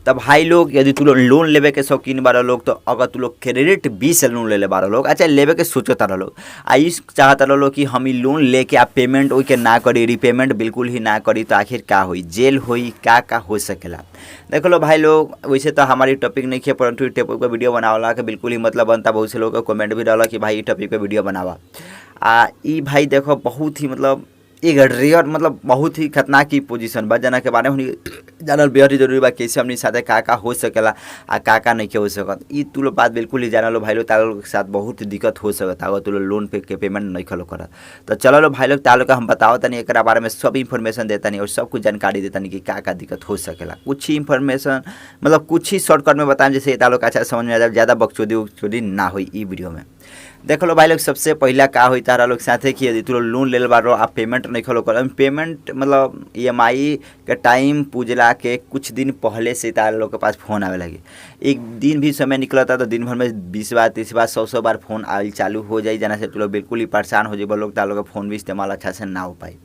तब भाई लोग यदि तू लोग लोन लेवे के शौकीन बारा लोग, तो अगर तू लोग क्रेडिट बी से लोन लेले बारा लोग, अच्छा लेवे के सोचता लोग आ ई चाहता लोग कि हम ई लोन लेके आ पेमेंट ओइ के ना करी, रिपेमेंट बिल्कुल ही ना करी, तो आखिर का होई, जेल होई, का का हो सकेला। देख लो भाई लोग, वैसे तो हमारी टॉपिक नहीं है, परंतु टॉपिक पर वीडियो बनावला के बिल्कुल ही मतलब बनता। बहुत से लोग के कमेंट भी रहला कि भाई ई टॉपिक पे वीडियो बनावा। आ ई भाई देखो बहुत ही मतलब एक रेयर मतलब बहुत ही खतरनाक की पोजीशन बा, जना के बारे में हमनी जानल बेहद ही जरूरी बा, कैसे हमनी साथे का का हो सकेला आ का का नहीं हो सकत। ई तू लोग बात बिल्कुल ही जानल भाई लोग, तार लोग के साथ बहुत दिक्कत हो सकता अगर तू लोग लोन पे के पेमेंट नहीं खलो करत। तो चलो लो भाई लोग, तार लोग के हम बताओ तनी एकरा बारे में सब इन्फॉर्मेशन देतानी और सब कुछ जानकारी देतानी कि का का दिक्कत हो सकेला। कुछ ही इन्फॉर्मेशन मतलब कुछ ही शॉर्टकट में बताएं जैसे तार लोग अच्छा समझ में आ जाए, ज़्यादा बकचोदी उकचोदी ना होई ई वीडियो में। देख लो भाई लोग, सबसे पहला का होई तारा लोग साथे कि यदि तू लोग लोन लेल बारो आ पेमेंट नहीं खलो कर, पेमेंट मतलब ई एम आई के टाइम पूजला के कुछ दिन पहले से तारा लोग के पास फोन आवे लगी। एक दिन भी समय निकलता तो दिन भर में 20 बार 30 बार 100 बार फोन आयल चालू हो जाए, जना से तू लोग बिल्कुल ही परेशान हो जाए लोग, तारा लोग के फोन भी इस्तेमाल अच्छा से ना हो पाई।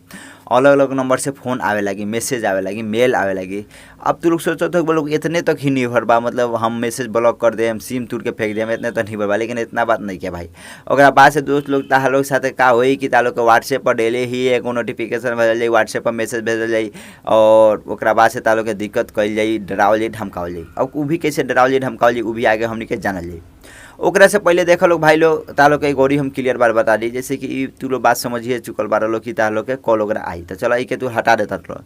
अलग अलग नंबर से फोन आवे लगी, मैसेज आवे लगी, मेल आवे लगी। अब तू लोग सोचो तो लोग इतने तक ही निर्भर बा, मतलब हम मैसेज ब्लॉक कर दे, हम सिम तोड़ के फेंक दे, इतने तक निर्भर बा, लेकिन इतना बात नहीं किया भाई। ओकरा बाद से दोस्त लोग ताहा लोग साथे का होई कि ताहा लोग के व्हाट्सएप पर डेली ही एगो नोटिफिकेशन भेजल जाई, व्हाट्सएप पर मैसेज भेजल जाई और ओकरा बाद से ताहा लोग के दिक्कत कइल जाई, डरावल जाई, धमकावल जाई। अब उ भी कैसे डरावल जाई धमकावल जाई उ भी आगे हमनी के जानल जाई। ओकरा से पहले देख लोग भाई लोग, ताहा लोग के एक और हम क्लियर बार बता दी, जैसे कि तू लोग बात समझिए चुकल बार लोग कि ताहा लोग के कॉल वगैरह आई तो चलो के तू हटा देता लोग,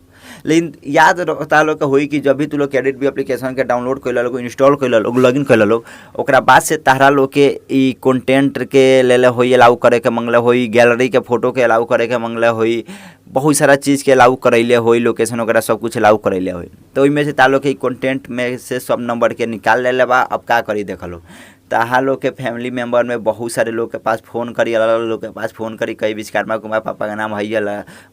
लेकिन याद ताहा लोग के होई कि जब भी तू लोग क्रेडिट बी एप्लीकेशन के डाउनलोड कर लोग, इंस्टॉल कर लोग, लॉगिन कर लोग, ओकरा बाद से तारा लोग के ई कंटेंट के लेले होई, अलाउ करे के मंगले होई, गैलरी के फोटो के अलाउ करे के मंगले होई, बहुत सारा चीज़ के अलाउ करैले होई, लोकेशन वगैरह सब कुछ अलाउ करैले होई। तो ओइमे से ताहा लोग के कंटेंट में से सब नंबर के निकाल लेले बा। अब का करी देख लो, ताहा लोग के फैमिली मेम्बर में बहुत सारे लोग के पास फोन करी, अलग अलग लोग के पास फोन करी, कहीं विश्वकर्मा कुमार पापा का नाम है,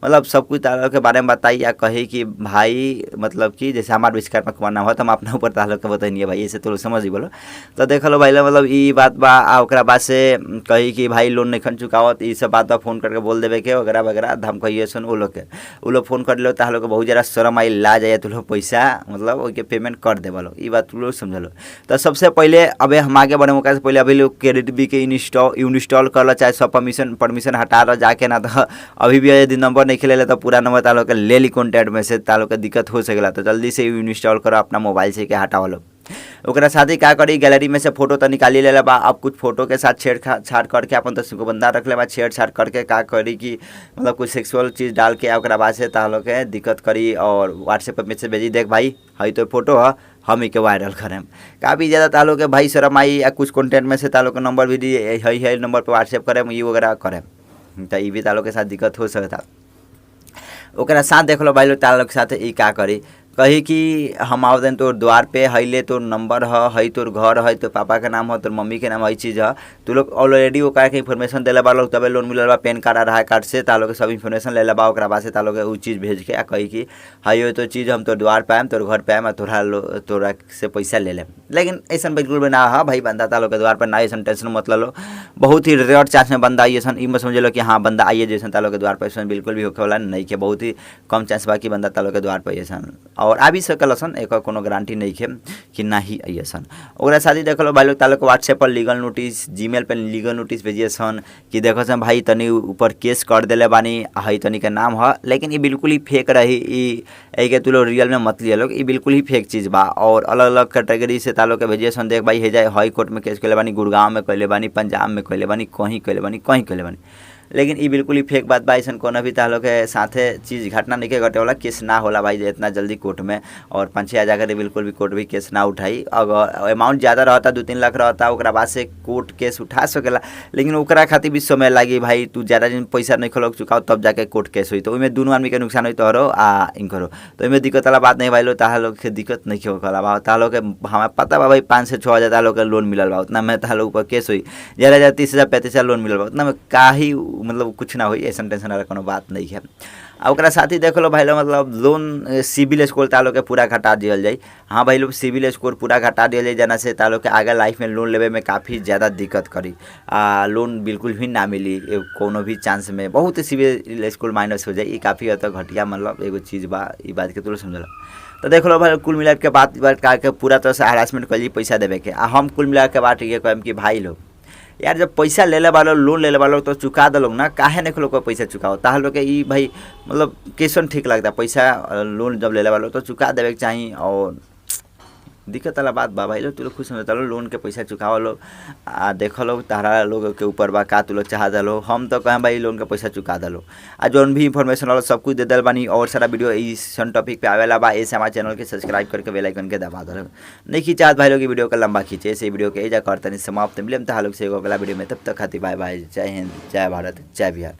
मतलब सब कुछ ताहा लोग के बारे में बताई या कही कि भाई मतलब कि जैसे हमारे विश्वकर्मा कुमार नाम हो तो हम अपना ऊपर ताहा लोग के बताइए भाई, ऐसे तो समझ ही बोलो। तो देख लो भाई मतलब ई बात बा। आ ओकरा बाद से कही कि भाई लोन नहीं चुकावत, ई सब बात बा, फोन करके बोल देवे के वगैरह वगैरह धमकइए सन उ लोग के। उ लोग फोन कर लो ताहा लोग के बहुत ज़्यादा शर्म आई, लाज आया, तू लोग पैसा मतलब ओके पेमेंट कर दे बोलो, ई बात तू लोग समझ लो। तो सबसे पहले अबे हम आगे बढ़े मौका से पहले अभी लोग क्रेडिट बी के इंस्टॉल कर लो, चाहे सब परमिशन हटा लो जाके, ना तो अभी भी यदि नंबर नहीं खेले तो पूरा नंबर तालो के ले ली कॉन्टैक्ट में से, तालो के दिक्कत हो सकेला। तो जल्दी से इंस्टॉल करो अपना मोबाइल से के हटाओ लो। ओकरा साथ ही का करी, गैलरी में से फोटो तो निकाली ले बा, अब कुछ फोटो के साथ छेड़छाड़ करके अपन तस्वीर को बंदा रख ले बा, छेड़छाड़ करके का करी कि मतलब कुछ सेक्सुअल चीज़ डाल के ओकरा बाद से ताहा लोग के दिक्कत करी और व्हाट्सएप पर मैसेज भेजी, देख भाई हई तो फोटो है, हम ही के वायरल करें। काफ़ी ज़्यादा तालो के भाई शर्म आई या कुछ कंटेंट में से तालो के नंबर भी दी, हई हई नंबर पर व्हाट्सएप करें, ये वगैरह करें, तो ये भी तालो के साथ दिक्कत हो सकता। ओकरा साथ देख लो भाई लोग, तालो के साथ ई का करी, कही कि हम आवतन तोर द्वार पे, हई तोर नंबर ह, हई तोर घर है, तोर पापा के नाम ह, तोर मम्मी के नाम हई चीज़ ह, तू लोग ऑलरेडी ओकरा के इन्फॉर्मेशन देले बा लोग, तबे लोन मिलल बा, पैन कार्ड आधार कार्ड से ता लोग के सब इन्फॉर्मेशन लेले बा। ओकरा बाद से ता लोग के उ चीज़ भेज के आ कही कि हई तो चीज़ हम तोर द्वार पे आएम, तोर घर पे आएम आ तोरा तोरा से पैसा ले लेम। लेकिन ऐसा बिल्कुल भी ना है भाई, बंदा ता लोग के द्वार पर ना, ऐसा टेंशन मत लो, बहुत ही रेयर चांस में बंदा आई ऐसा ई मत समझ लो कि हाँ बंदा आइए जैसा ता लोग के द्वार पर, ऐसा बिल्कुल भी होखे वाला नहीं के, बहुत ही कम चांस बा कि बंदा ता लोग के द्वार पर ऐसा और आ भी सकल सन, एक कोनो गारंटी नहीं है कि ना ही आई सन। ओकरा साथ ही देख लो भाई लोग, तालो के व्हाट्सएप पर लीगल नोटिस, जीमेल पर लीगल नोटिस भेजिए सन कि देखो सन भाई तनी ऊपर केस कर देले बानी, हई तनी के नाम है, लेकिन ये बिल्कुल ही फेक रही, ई के तू लोग रियल में मत लिया लोग, ये बिल्कुल ही फेक चीज़ बा। और अलग अलग कैटेगरी से तालो के भेजिए सन, देख भाई हे जाए हाई कोर्ट में केस कैले बानी, गुड़गांव में कैले बानी, पंजाब में कैले बानी, कहीं कैले बानी, कहीं कैले बानी, लेकिन ई बिल्कुल ही फेक बात बा। ऐसा कोनो भी तालो के साथे चीज़ घटना नहीं के घटे वाला केस ना होला भाई इतना जल्दी कोर्ट में, और 5-6 हज़ार के बिल्कुल भी कोर्ट भी केस ना उठाई। अगर अमाउंट ज़्यादा रहता, 2-3 लाख रहता, ओकरा बाद से कोर्ट केस उठा सकेला, लेकिन ओकरा खातिर भी समय लागी भाई, तू ज़्यादा दिन पैसा नहीं खोल चुकाओ तब जाके कोर्ट केस हुई, तो ओहिमे दुनू आदमी के नुकसान हुई, तोहरो आ इनकरो, तो ओहिमे दिक्कत वाला बात नहीं भाई लोग, ताहा लोग के दिक्कत नहीं होखला बा। ताहा लोग के हमारा पता बा भाई 5 से 6 हज़ार ताहा लोग के लोन मिलल बा, उतना में ताहा लोग ऊपर केस हुई, ज़्यादा ज़्यादा 30,000 35,000 लोन मिलल बा, उतना में काही मतलब कुछ ना हुई, ऐसा टेंशन वाला कोनो बात नहीं है। आ ओकरा साथ ही देख लो भाई लोग, मतलब लोन सिबिल स्कोर तालो के पूरा घटा दियल जाए। हाँ भाई लोग, सिबिल स्कोर पूरा घटा दियल जाए, जना से तालो के आगे लाइफ में लोन लेवे में काफ़ी ज़्यादा दिक्कत करी, आ लोन बिल्कुल भी ना मिली कोनो भी चांस में, बहुत सिबिल स्कोर माइनस हो जाए, ये काफ़ी हद तक घटिया मतलब एगो चीज़ बा, ये बात के तुरंत समझल। तो देख लो भाई कुल मिला के बात बात का के पूरा तरह से हरासमेंट करी पैसा देवे के। आ हम कुल मिला के बात ये कहम कि भाई लोग यार जब पैसा ले ले वालो लोन ले ले वालो तो चुका दलो ना, काहे नहीं लोग पैसा चुकाओ ताह लोग के ई भाई मतलब कैसन ठीक लगता। पैसा लोन जब ले ले वालो तो चुका देवे के चाही और दिक्कत वाला बात बा भाई लोग। तू लोग खुश समझता लो लोन के पैसा चुकाओ लो आ देख लो तारा लोग के ऊपर बा का तू लोग चाह दलो। हम तो कहें भाई लोन के पैसा चुका दलो। आ जौन भी इन्फॉर्मेशन वाला सब कुछ दे दल बानी और सारा वीडियो इस टॉपिक पे आवेला बा, ऐसे हमारे चैनल के सब्सक्राइब करके बेल आइकन के दबा दलो। नहीं खींचा भाई लोग वीडियो का लंबा खींचे, ऐसे वीडियो के एजा करते नहीं समाप्त। मिले हम लोग से अगला वीडियो में, तब तक खातिर बाय बाय। जय हिंद, जय भारत, जय बिहार।